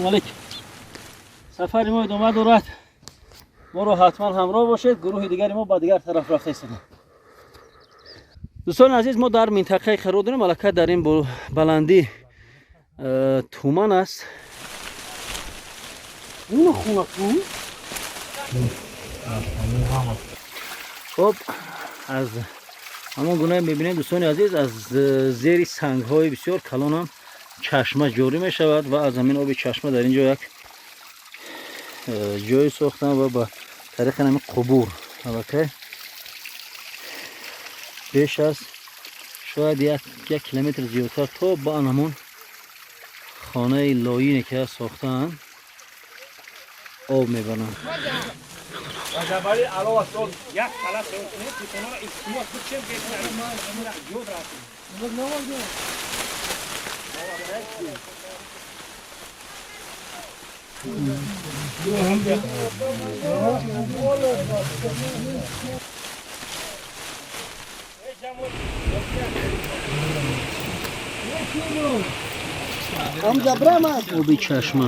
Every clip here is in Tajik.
Алейкум. Сафари мо идома дорад. Моро ҳатман ҳамроҳ бошед. Гурӯҳи дигари мо ба дигар тараф рафта истоданд. Дӯстони азиз, мо дар минтақае қарор дорем, аллакай дар ин баландӣ туман аст. Хоб, аз ҳамон гуна мебинем, дӯстони азиз, аз зери сангҳои бисёр калонам чашма ҷорӣ мешавад ва аз ҳамин оби чашма дар ин ҷо як ҷое сохтам ва ба тариқи ҳамин қубур аллакай беш аз шояд як километр зиёдтар то ба ҳамон хонаи лоине ки сохтаанд об мебаранд. Оби чашма.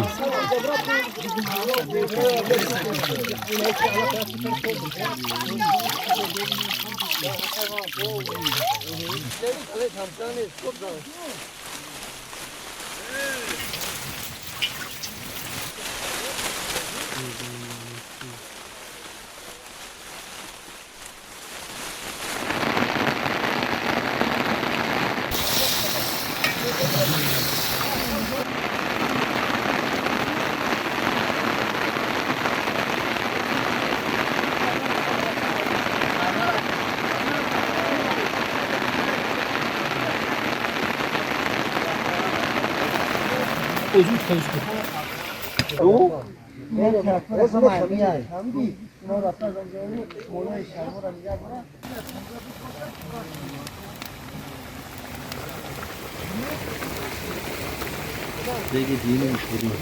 Деги диниш будем.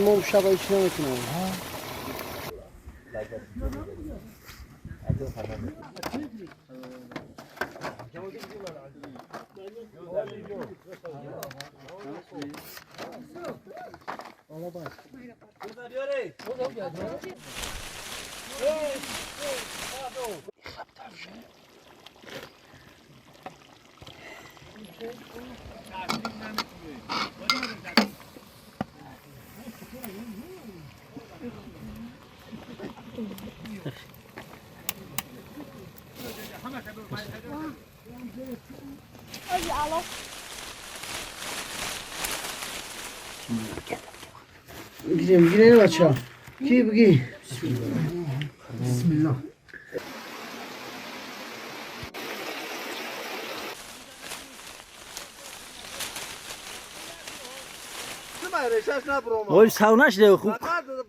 Мом шаба ҳеч наметунам. Гирем, гирем, бача. Ки бигӣ? Бисмиллоҳ. Ой, сав нашида хуб.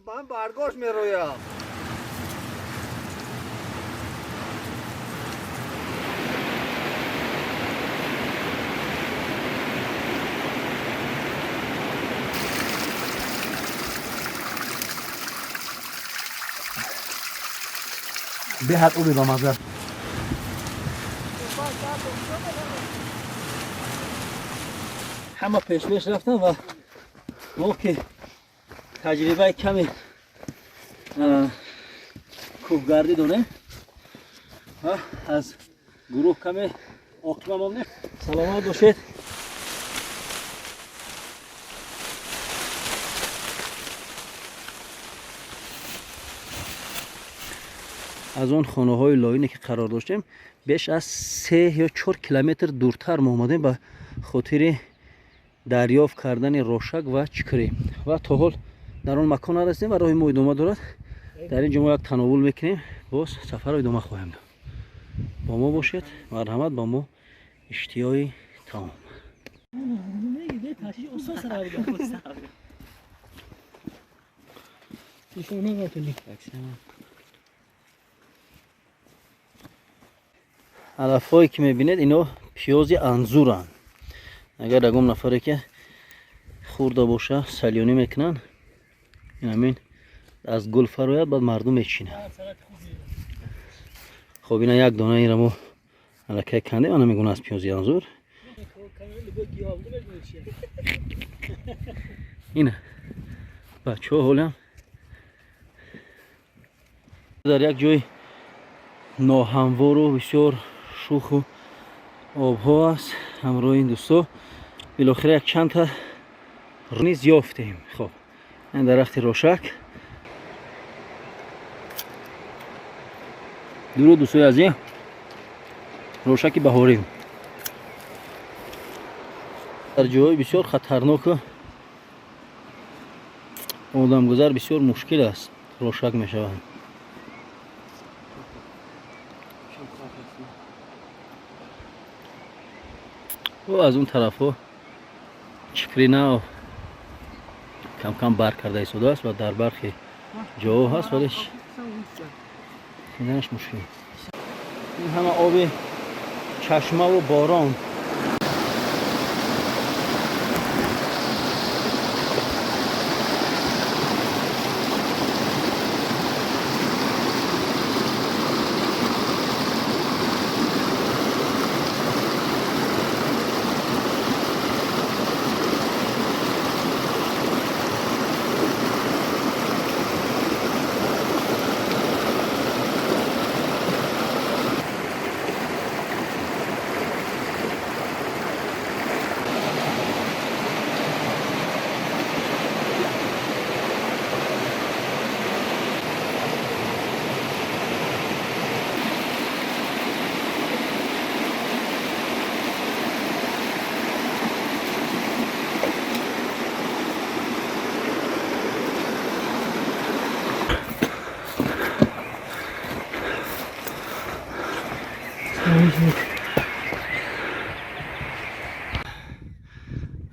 Ман баргош мероям. Беҳад оби бамаза. Ҳама пешпеш рафтан ва мо ки таҷрибаи ками кӯҳгардӣ дорем ва аз гурӯҳ каме оқиба мондем. Саломат бошед. Аз он хонаҳои лоине ки қарор доштем беш аз 3 ё 4 километр дуртар мо омадем ба хотири дарёфт кардани рошак ва чикрӣ ва то ҳол дар он макон нарасидем ва роҳи мо идома дорад. Дар ин ҷо мо як тановул мекунем, боз сафарро идома хоҳем дод. Бо мо бошед, марҳамат, ба мо иштиёи таом. Алафҳое ки мебинед, ино пиёзи анзуранд. Агар ягон нафаре ки хӯрда боша, салёнӣ мекунанд. Ин ҳамин аз гул фарояд, баъд мардум мечинад. Хоб, ина як дона инра мо аллакай кандем, ана мегуна аз пиёзи анзур. Ина бачаҳо ҳолиам дар як ҷои ноҳамвору бисёр шуху обҳо аст. Ҳамроҳи ин дӯсто билохира як чандта низ ёфтем. Хоб, ин дарахти рошак. Дуруд, дӯстои азиз, рошаки баҳорӣ дар ҷойҳои бисёр хатарноку одамгузар бисёр мушкил аст, рошак мешаванд. Аз он тарафҳо чикри нав камкам барг карда истодааст ва дар бархе ҷоҳо ҳаст, вале хинданаш мушкил. Ин ҳама оби чашмаву борон.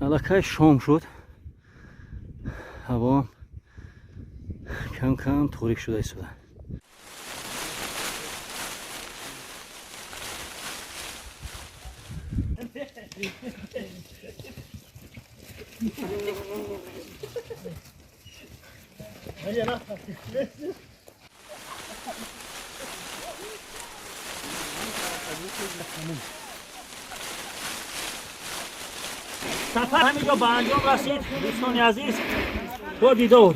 Аллакай шом шуд, ҳаво кам кам торик шуда истода. Сафар ҳаминҷо ба анҷом расид, дӯстони азиз, то дидор.